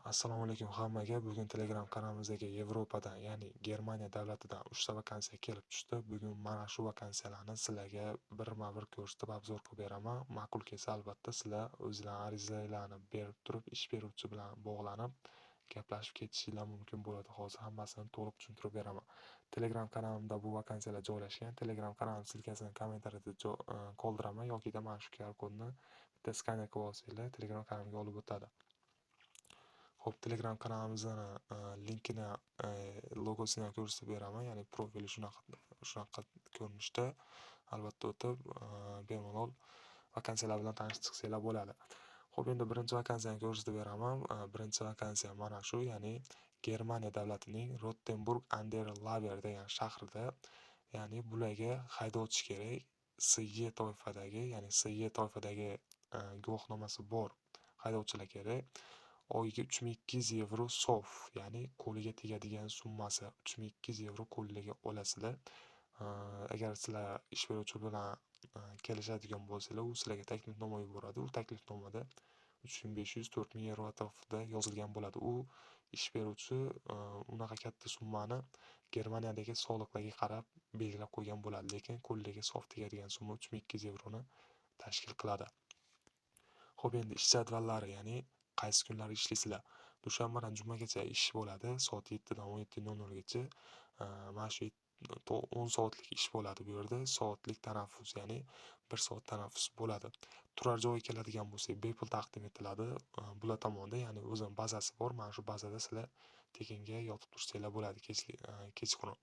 Assalomu alaykum hammaga. Bugun Telegram kanalimizdagi Yevropadan, ya'ni Germaniya davlatidan 3 ta vakansiya kelib tushdi. Bugun mana shu vakansiyalarni sizlarga birma-bir ko'rsatib, обзор qilib beraman. Ma'qul kelsa, albatta sizlar o'zinglarning arizalarni berib turib, ish beruvchi bilan bog'lanib, gaplashib ketishinglar mumkin bo'ladi. Hozir hammasini to'liq tushuntirib beraman. Telegram kanalimda bu vakansiyalar joylashgan. Telegram kanalim ссылка sini kommentariyada qoldiraman yokida mana shu QR kodni bitta skaner qilib olsanglar, Telegram kanalimga olib o'tadi. Xo'p, Telegram kanalimizni linkini, logosini ham ko'rsatib beraman, ya'ni profili shunaqa shunaqa ko'rinishda. Albatta o'tib, bemalol vakansiyalar bilan tanishib chiqsanglar bo'ladi. Xo'p, endi birinchi vakansiyani ko'rsatib beraman. Birinchi vakansiya mana shu, ya'ni Germaniya davlatining Rottenburg an der Laber degan shahrida, ya'ni bularga haydovchi kerak. CE toifadagi, ya'ni CE toifadagi guvohnomasi bor haydovchilar kerak. Oyiga 3200 yevro sof, ya'ni qo'liga tegadigan summasi 3200 yevro qo'liga olasizlar. Agar sizlar ish beruvchi bilan kelishadigan bo'lsanglar, u sizlarga taklifnoma yuboradi. U taklifnomada 3500, 4000 yevro atrofida yozilgan bo'ladi. U ish beruvchi unaqa katta summani Germaniyadagi soliqlarga qarab belgilab qo'ygan bo'ladi, lekin qo'liga sof tegadigan summa 3200 yevroni tashkil qiladi. Xo'p, endi ish jadvallari, ya'ni qaysi kunlari ishlaysizlar? Dushanbadan jumagacha ish bo'ladi, soat 7 dan 17:00 gacha. Mana shu 10 soatlik ish bo'ladi bu yerda. Soatlik tanaffus, ya'ni 1 soat tanaffus bo'ladi. Turar joyga keladigan bo'lsak, bepul taqdim etiladi bular tomonidan, ya'ni o'zini bazasi bor. Mana shu bazada sizlar tekinga yotib tursanglar bo'ladi kechqurun.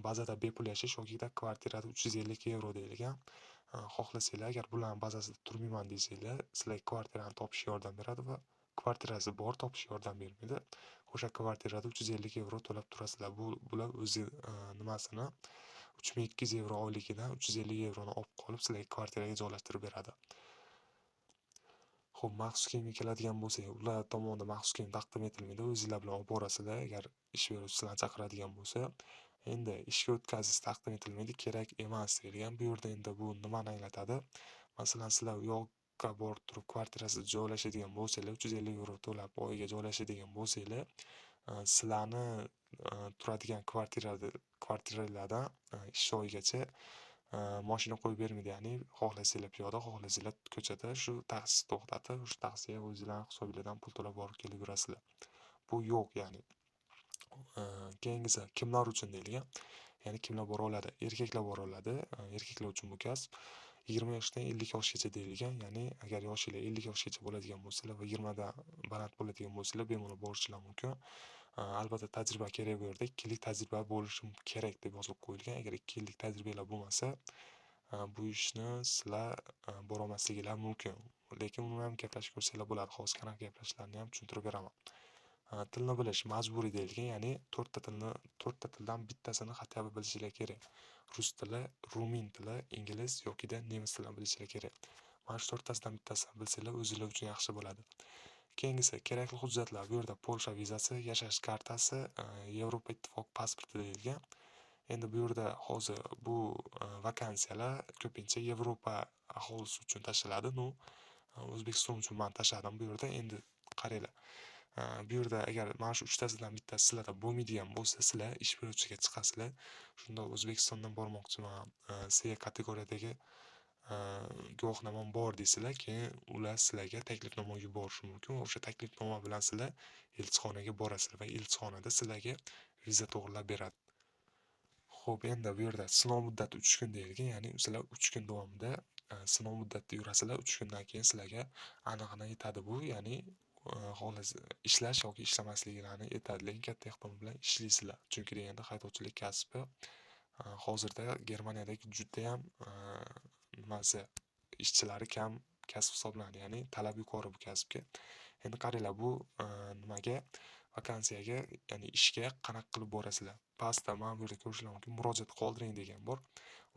Bazada bepul yashash yokida kvartirada 350 yevro deyilgan. Xohlasanglar, agar bularni bazasida turmayman desanglar, sizlarga kvartirani topish yordam beradi va kvartirasi bor topish yordam bermaydi. O'sha kvartirada 350 yevro to'lab turasizlar. Bular o'zi nimasini 3200 yevro oyligidan 350 yevroni olib qolib, sizlarga kvartiraga joylashtirib beradi. Xo'p, maxsus kiyimga keladigan bo'lsak, ular tomonidan maxsus kiyim taqdim etilmaydi. O'zinglar bilan olib borasizlar, agar ish beruvchi sizlarni chaqiradigan bo'lsa. Endi ishga o'tkazish taqdim etilmaydi, kerak emas deyilgan. Bu yerda endi bu nimani anglatadi? Masalan, sizlar u yoqqa borib turib kvartirasida joylashadigan bo'lsanglar, 350 yevro to'lab oyiga joylashadigan bo'lsanglar, sizlarni turadigan kvartiralardan ish joyigacha moshina qo'yib bermaydi. Ya'ni xohlasanglar piyoda, xohlasanglar ko'chada shu taksi to'xtatib, o'sha taksiga o'zinglarni hisobinglardan pul to'lab borib kelib yurasizlar. Bu yo'q, ya'ni. Keyingisi kimlar uchun deyilgan. Ya'ni kimlar bora oladi? Erkaklar bora oladi. Erkaklar uchun bu kasb. 20 yoshdan 50 yoshgacha deyilgan. Ya'ni agar yoshinglar 50 yoshgacha bo'ladigan bo'lsalar va 20 dan baland bo'ladigan bo'lsalar, bemalol borishinglar mumkin. Albatta tajriba kerak bu yerda. 2 yillik tajriba bo'lishi kerak deb yozib qo'yilgan. Agar 2 yillik tajribanglar bo'lmasa, bu ishni sizlar borolmasliginglar mumkin. Lekin uni ham gaplashib ko'rsanglar bo'ladi. Hozir qanaqa gaplashishlarini ham tushuntirib beraman. Tilni bilish majburiy deyilgan, ya'ni to'rtta tilni, to'rtta tildan bittasini хотя бы bilishinglar kerak. Rus tili, rumin tili, ingliz yokida nemis tilini bilishinglar kerak. Mana shu to'rttasidan bittasini bilsanglar, o'zinglar uchun yaxshi bo'ladi. Keyingisi kerakli hujjatlar. Bu yerda Polsha vizasi, yashash kartasi, Yevropa Ittifoq pasporti deyilgan. Endi bu yerda hozir bu vakansiyalar ko'pincha Yevropa aholisi uchun tashlanadi. Ну, O'zbekiston uchun man tashladim bu yerda. Endi qaranglar. Bu yerda agar mana shu uchtasidan bittasi sizlarda bo'lmaydigan bo'lsa, sizlar ish beruvchiga chiqasizlar. Shunda O'zbekistondan bormoqchiman, C kategoriyadagi guvohnomam bor deysizlar, keyin ular sizlarga taklifnoma yuborishi mumkin va o'sha taklifnoma bilan sizlar elchixonaga borasizlar va elchixonada sizlarga viza to'g'rilab beradi. Xo'p, endi bu yerda sinov muddati 3 kun deyilgan, ya'ni sizlar 3 kun davomida sinov muddatida yurasizlar. 3 kundan keyin sizlarga anig'ini aytadi bu, ya'ni xohlasa ishlash yoki ishlamasliklarini aytadi, lekin katta ehtimol bilan ishlaysizlar. Chunki deganda haydovchilik kasbi hozirda Germaniyadagi judayam nimasi, ishchilari kam kasb hisoblanadi, ya'ni talab yuqori bu kasbga. Endi qaranglar, bu nimaga, vakansiyaga, ya'ni ishga qanaqa qilib borasizlar? Pastda mana bu yerda ko'rishinglar mumkin, murojaat qoldiring degan bor.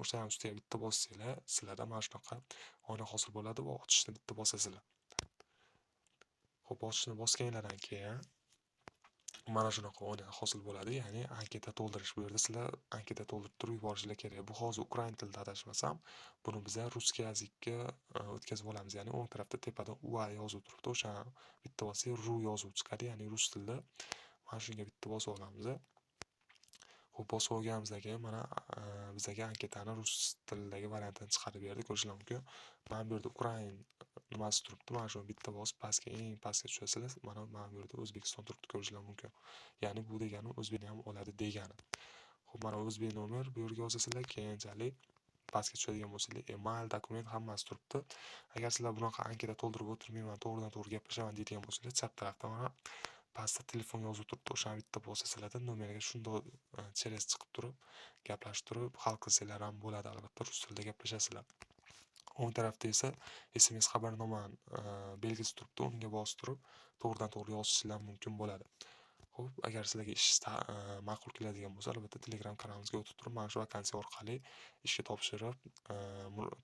O'shani ustiga bitta bossanglar, sizlarda mana shunaqa oyna hosil bo'ladi va ochishni bitta bosasizlar. Xo'p, ochishni bosganinglardan keyin Mana shunaqa oyna hosil bo'ladi, ya'ni anketa to'ldirish. Bu yerda sizlar anketa to'ldirib turib yuborishinglar kerak. Bu hozir ukrain tilida adashmasam, buni biza русский язык ka o'tkazib olamiz. Ya'ni o'ng tarafda tepada UA yozuv turibdi, o'sha bitta bossak ru yozuv chiqadi, ya'ni rus tilida. Mana shunga bitta bosib olamiz. Xo'p, bosib olganimizdan keyin mana bizaga anketani rus tilidagi variantini chiqarib berdi, ko'rishinglar mumkin. Mana bu yerda ukrain nimasi turibdi, mana shuni bitta bosib pastga, eng pastga tushasizlar, mana bu yerda O'zbekiston turibdi, ko'rishinglar mumkin. Ya'ni bu degani o'zbekni ham oladi degani. Xo'p, mana o'zbek nomer bu yerga yozasizlar, keyinchalik pastga tushadigan bo'lsanglar, email, dokument hammasi turibdi. Agar sizlar bunaqa anketa to'ldirib o'tirmayman, to'g'ridan to'g'ri gaplashaman deydigan bo'lsanglar, chap tarafda mana pastda telefon yozuv turibdi, o'shani bitta bosasizlarda nomerga shundoq через chiqib turib, gaplashib turib hal qilsanglar ham bo'ladi, albatta rus tilida gaplashasizlar. O'ng tarafda esa SMS xabarnoma belgisi turibdi, unga bosib turib, to'g'ridan to'g'ri yozishinglar mumkin bo'ladi. Xo'p, agar sizlarga ish ma'qul keladigan bo'lsa, albatta Telegram kanalimizga o'tib turib, mana shu vakansiya orqali ishga topshirib,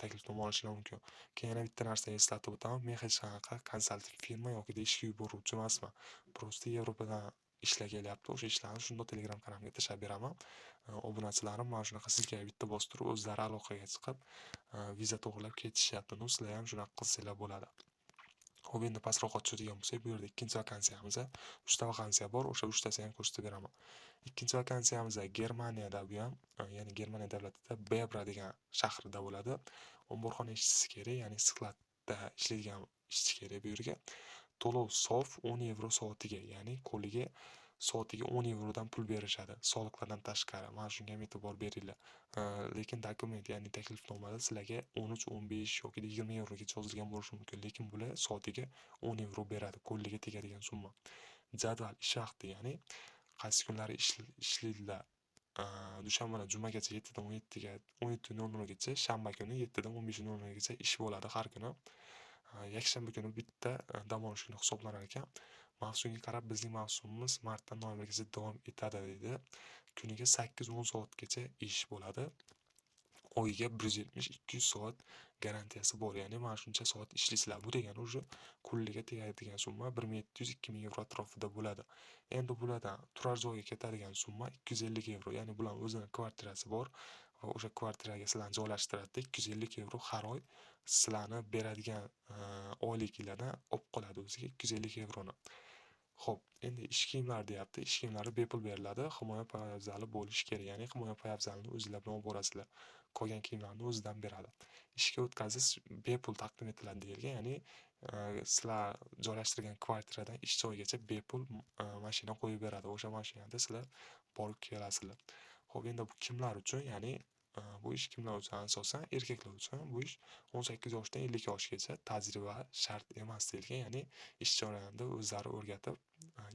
taklifnoma olishinglar mumkin. Keyin yana bitta narsani eslatib o'taman, men hech qanaqa konsalting firma yoki ishga yuboruvchi emasman. Просто Yevropadan ishlar kelyapti, o'sha ishlarni shundoq Telegram kanalimga tashlab beraman. Obunachilarim mana shunaqa ссылка ga bitta bosib turib, o'zlari aloqaga chiqib, viza to'g'rilab ketishyapti. Ну, sizlar ham shunaqa qilsanglar bo'ladi. Xo'p, endi pastroqqa tushadigan bo'lsak, bu yerda ikkinchi vakansiyamiz. Uchta vakansiya bor, o'sha uchtasini ham ko'rsatib beraman. Ikkinchi vakansiyamiz Germaniyada bu ham, ya'ni Germaniya davlatida Bebra degan shahrida bo'ladi. Omborxona ishchisi kerak, ya'ni склад da ishlaydigan ishchi kerak bu yerga. To'lov sof 10 yevro soatiga, ya'ni qo'liga soatiga 10 yevrodan pul berishadi, soliqlardan tashqari. Mana shunga ham e'tibor beringlar. Lekin dokument, ya'ni taklifnomada sizlarga 13, 15 yoki 20 yevrogacha yozilgan bo'lishi mumkin, lekin bular soatiga 10 yevro beradi, qo'liga tegadigan summa. Jadval ish vaqti, ya'ni qaysi kunlari ishlaydilar. Dushanbadan jumagacha 7 dan 17 ga, 17:00 gacha, shanba kuni 7 dan 15:00 gacha ish bo'ladi har kuni. Yakshanba kuni bitta dam olish kuni hisoblanar ekan. Mavsumga qarab bizning mavsumimiz martdan noyabrgacha davom etadi deydi. Kuniga 8-10 soatgacha ish bo'ladi. Oyiga 170-200 soat garantiyasi bor. Ya'ni mana shuncha soat ishlaysizlar. Bu degani уже kunliga tegadigan summa 1700-2000 yevro atrofida bo'ladi. Endi bulardan turar joyga ketadigan summa 250 yevro. Ya'ni bularning o'zini kvartirasi bor va o'sha kvartiraga sizlarni joylashtiradida 250 yevro har oy sizlarni beradigan oyliklardan olib qoladi o'ziga 250 yevroni. Xo'p, endi ish kiyimlari deyapti. Ish kiyimlari bepul beriladi. Himoya poyabzali bo'lishi kerak. Ya'ni himoya poyabzalini o'zinglar bilan olib borasizlar. Qolgan kiyimlarni o'zidan beradi. Ishga o'tkazish bepul taqdim etiladi deyilgan. Ya'ni sizlar joylashtirgan kvartiradan ish joyigacha bepul mashina qo'yib beradi. O'sha mashinada sizlar borib kelasizlar. Xo'p, endi bu kimlar uchun? Ya'ni bu ish kimlar uchun asosan? Erkaklar uchun. Bu ish 18 yoshdan 50 yoshgacha, tajriba shart emas deyilgan. Ya'ni ish jarayonida o'zlari o'rgatib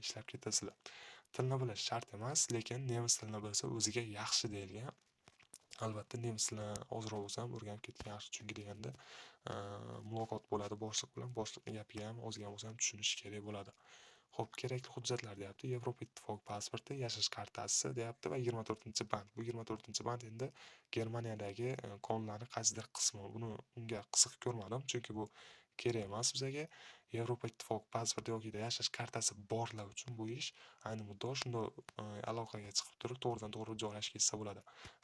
ishlab ketasizlar. Tilni bilish shart emas, lekin nemis tilini bilsa o'ziga yaxshi deyilgan. Albatta nemis tilini ozroq bo'lsa ham o'rganib ketgan yaxshi, chunki deganda muloqot bo'ladi boshliq bilan, boshliqning gapiga ham ozgina bo'lsa ham tushunish kerak bo'ladi. Xo'p, kerakli hujjatlar deyapti. Yevropa Ittifoqi pasporti, yashash kartasi deyapti va 24-band. Bu 24-band endi Germaniyadagi qonunlarning qaysidir qismi. Buni unga qiziq ko'rmadim, chunki bu kerak emas bizaga. Yevropa Ittifoqi pasporti yoki yashash kartasi borlar uchun bu ish ayni muddao shundoq aloqaga chiqib turib, to'g'ridan to'g'ri joylashib ketsa bo'ladi.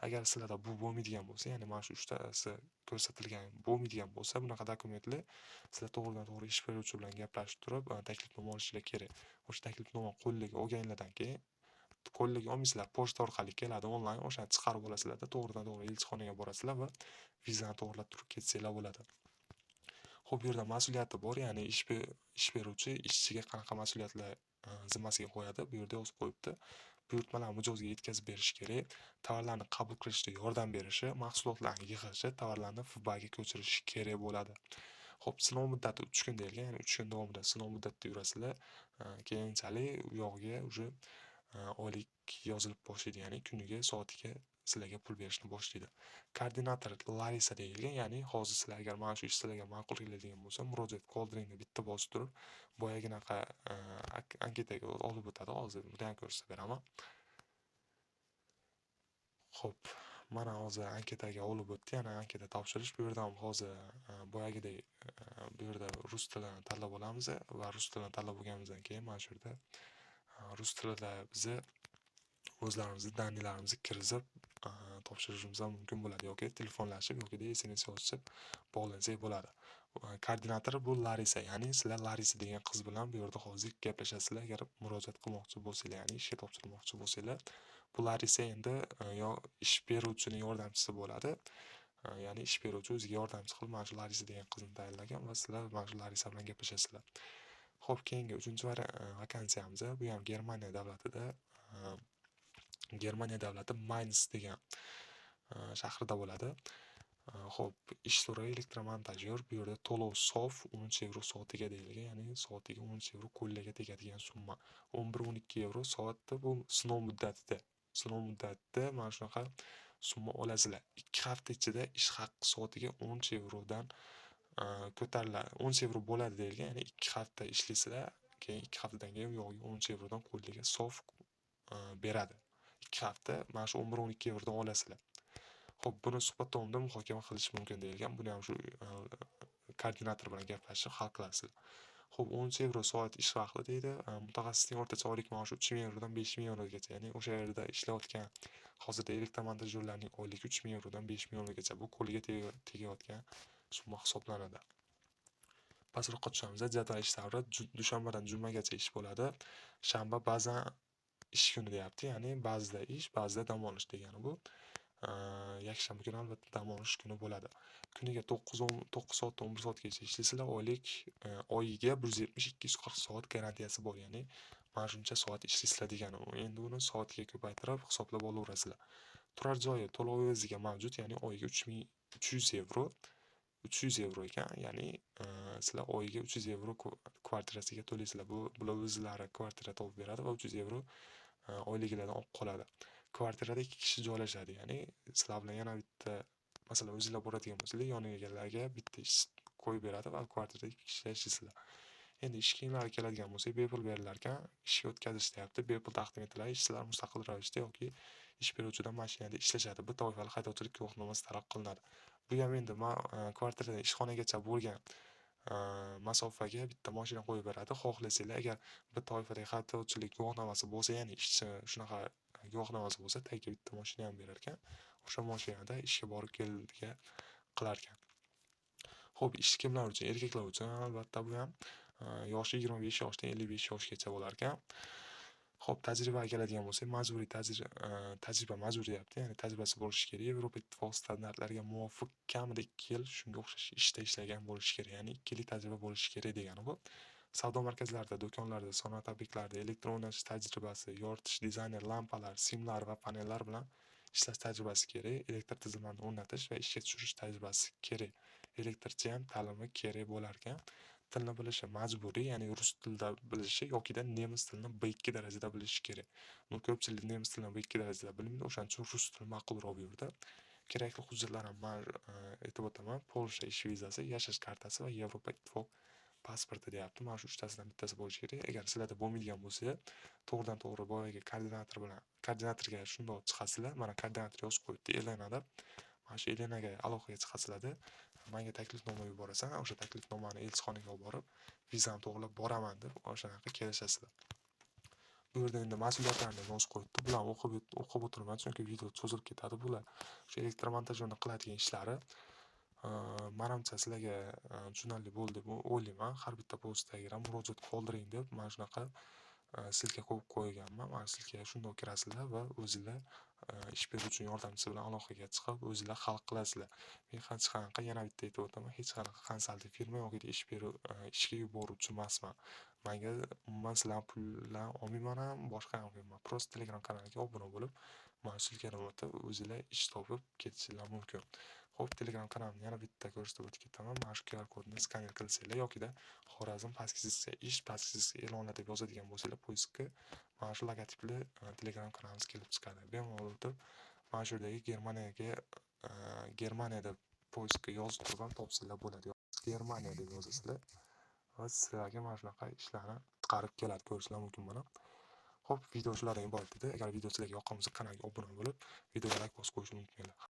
Agar sizlarda bu bo'lmaydigan bo'lsa, ya'ni mana shu uchtasi ko'rsatilgan bo'lmaydigan bo'lsa, bunaqa dokumentlar sizlar to'g'ridan to'g'ri ish beruvchi bilan gaplashib turib, taklifnoma olishinglar kerak. O'sha taklifnoma qo'lga olganinglardan keyin qo'lga olmaysizlar, pochta orqali keladi onlayn, o'shani chiqarib olasizlarda, to'g'ridan to'g'ri elchixonaga borasizlar va vizani to'g'rilab turib ketsanglar bo'ladi. Xo'p, bu yerda mas'uliyati bor, ya'ni ish beruvchi ishchiga qanaqa mas'uliyatlar zimmasiga qo'yadi, bu yerda yozib qo'yibdi. Buyurtmalarni mijozga yetkazib berish kerak, tovarlarni qabul qilishda yordam berishi, mahsulotlarni yig'ishi, tovarlarni FBga ko'chirishi kerak bo'ladi. Xo'p, sinov muddati 3 kun deyilgan, ya'ni 3 kun davomida sinov muddatida yurasizlar. Keyinchalik u yog'iga уже oylik yozilib boshlaydi, ya'ni kuniga, soatiga sizlarga pul berishni boshlaydi. Koordinator Larisa deyilgan, ya'ni hozir sizlar agar mana shu ish sizlarga ma'qul keladigan bo'lsa, murojaat qoldiring deb bitta bosib turib, boyaginaqa anketaga olib o'tadi. Hozir buni ham ko'rsatib beraman. Xo'p, mana hozir anketaga olib o'tdi, ya'ni anketa topshirish. Bu yerda ham hozir boyagidek bu yerda rus tilini tanlab olamiz va rus tilini tanlab olganimizdan keyin mana shu yerda Rus tilida bizni o'zlarimizni данные larimizni kirgizib topshirishimiz ham mumkin bo'ladi yoki telefonlashib yokida SMS yozishib bog'lansak bo'ladi. Koordinatori bu Larisa, ya'ni sizlar Larisa degan qiz bilan bu yerda hozir gaplashasizlar, agar murojaat qilmoqchi bo'lsanglar, ya'ni ishga topshirmoqchi bo'lsanglar. Bu Larisa endi yo ish beruvchining yordamchisi bo'ladi. Ya'ni ish beruvchi o'ziga yordamchi qilib mana shu Larisa degan qizni tayinlagan va sizlar mana shu Larisa bilan gaplashasizlar. Xo'p, keyingi 3 vakansiyamiz, bu ham Germaniya davlatida, Germaniya davlati Mayns degan shahrida bo'ladi. Xo'p, ish turi электромонтажёр. Bu yerda to'lov sof 13 yevro soatiga deyilgan, ya'ni soatiga 13 yevro qo'lga tegadigan summa. 11-12 yevro soatda, bu sinov muddatida. Sinov muddatida mana shunaqa summa olasizlar. 2 hafta ichida ish haqqi soatiga 13 yevrodan ko'tariladi. 13 yevro bo'ladi deyilgan, ya'ni 2 hafta ishlaysizlar, keyin 2 haftadan keyin u yog'iga 13 yevrodan qo'lga sof beradi. 2 hafta mana shu 11-12 yevrodan olasizlar. Xo'p, buni suhbat davomida muhokama qilish mumkin deyilgan. Buni ham shu koordinator bilan gaplashib hal qilasizlar. Xo'p, 13 yevro soat ish vaqti deydi. Mutaxassisning o'rtacha oylik maoshi 3000 yevrodan 5000 yevrogacha, ya'ni o'sha yerda ishlayotgan hozirda электромонтажёр larning oyligi 3000 yevrodan 5000 yevrogacha. Bu qo'liga tegayotgan summa hisoblanadi. Pastroqqa tushamiz. Jadval ish davri dushanbadan jumagacha ish bo'ladi. Shanba ba'zan ish kuni deyapti, ya'ni ba'zida ish, ba'zida dam olish degani bu. Yakshanba kuni albatta dam olish kuni bo'ladi. Kuniga 9 soatdan 11 soatgacha ishlaysizlar, oylik oyiga 170-240 soat garantiyasi bor, ya'ni mana shuncha soat ishlaysizlar degani. Endi uni soatga ko'paytirib hisoblab olaverasizlar. Turar joyi to'lovi o'ziga mavjud, ya'ni oyiga 3300 yevro, 300 yevro ekan, ya'ni sizlar oyiga 300 yevro kvartirasiga to'laysizlar. Bular o'zlari kvartira topib beradi va 300 yevro oyligilardan olib qoladi. Kvartirada 2 kishi joylashadi, ya'ni sizlar bilan yana bitta, masalan, o'zinglar boradigan bo'lsanglar, yoninglarga bitta ish qo'yib beradi va kvartirada 2 kishi yashaysizlar. Endi ish kiyimlari keladigan bo'lsak, bepul berilar ekan, ishga o'tkazish deyapti, bepul taqdim etiladi. Ishchilar mustaqil ravishda yoki ish beruvchidan mashinada ishlashadi. Bir toifali haydovchilik guvohnomasi talab qilinadi. Bu ham endi kvartiradan ishxonagacha bo'lgan masofaga bitta mashina qo'yib beradi. Xohlasanglar, agar bir toifadagi haydovchilik guvohnomasi bo'lsa, ya'ni ishchi shunaqa guvohnomasi bo'lsa, tagiga bitta mashina ham berar ekan. O'sha mashinada ishga borib kelga qilar ekan. Xo'p, ish kimlar uchun? Erkaklar uchun albatta bu ham. Yoshi 25 yoshdan 55 yoshgacha bo'lar ekan. Xo'p, tajribaga keladigan bo'lsak, majburiy tajriba majburiy deyapti, ya'ni tajribasi bo'lishi kerak. Yevropa Ittifoqi standartlariga muvofiq kamida 2 yil shunga o'xshash ishda ishlagan bo'lishi kerak, ya'ni 2 yillik tajriba bo'lishi kerak degani bu. Savdo markazlarida, do'konlarda, sanoat obyektlarida elektr o'rnatish tajribasi, yoritish, dizayner, lampalar, simlar va panellar bilan ishlash tajribasi kerak, elektr tizimlarini o'rnatish va ishga tushirish tajribasi kerak. Elektrchi ham ta'limi kerak bo'lar ekan. Tilni bilishi majburiy, ya'ni rus tilida bilishi yokida nemis tilini B2 darajada bilishi kerak. Bu ko'pchilik nemis tilini B2 darajada bilmaydi, o'shaning uchun rus tili ma'qulroq bu yerda. Kerakli hujjatlar ham man aytib o'taman. Polsha ish vizasi, yashash kartasi va Yevropa Ittifoq pasporti deyapti. Mana shu uchtasidan bittasi bo'lishi kerak. Agar sizlarda bo'lmaydigan bo'lsa, to'g'ridan to'g'ri boyagi koordinator bilan koordinatorga shundoq chiqasizlar. Mana koordinator yozib qo'yibdi Elena deb. Mana shu Elenaga aloqaga chiqasizlarda, menga taklifnoma yuborasan, o'sha taklifnomani elchixonaga olib borib, vizamni to'g'rilab boraman deb o'shanaqa kelishasizlar. Bu yerda endi mas'uliyatlarni ham yozib qo'yibdi. Bularni o'qib o'tirman, chunki video cho'zilib ketadi. Bular o'sha электромонтажёр ni qiladigan ishlari. Manimcha sizlarga tushunarli bo'ldi deb o'ylayman. Har bitta post tagiga murojaat qoldiring deb mana shunaqa ссылка qo'yib qo'yganman. Mana ссылка ga shundoq kirasizlar va o'zinglar ish beruvchining yordamchisi bilan aloqaga chiqib, o'zinglar hal qilasizlar. Men hech qanaqa, yana bitta aytib o'taman, hech qanaqa konsalting firma yoki ish beruv ishga yuboruvchi emasman. Manga umuman sizlarni pullarni olmayman ham, boshqa ham qilmayman. Просто Telegram kanaliga obuna bo'lib, mana ссылка dan o'tib, o'zinglar ish topib ketishinglar mumkin. Xo'p, Telegram kanalimni yana bitta ko'rsatib o'tib ketaman. Mana shu QR kodni skaner qilsanglar yokida Xorazm pastki chiziqcha ish, pastki chiziqcha e'lonlar deb yozadigan bo'lsanglar, поиск ga mana shu logotipli Telegram kanalimiz kelib chiqadi. Bemalol o'tib, mana shu yerdagi Germaniyaga Germaniya deb поиск ga yozib turib ham topsanglar bo'ladi. Germaniya deb yozasizlar va sizlarga mana shunaqa ishlarni chiqarib keladi, ko'rishinglar mumkin buni. Xo'p, video shulardan iborat edi. Agar video sizlarga yoqqan bo'lsa, kanalga obuna bo'lib, videoga like bosib qo'yishni unutmanglar.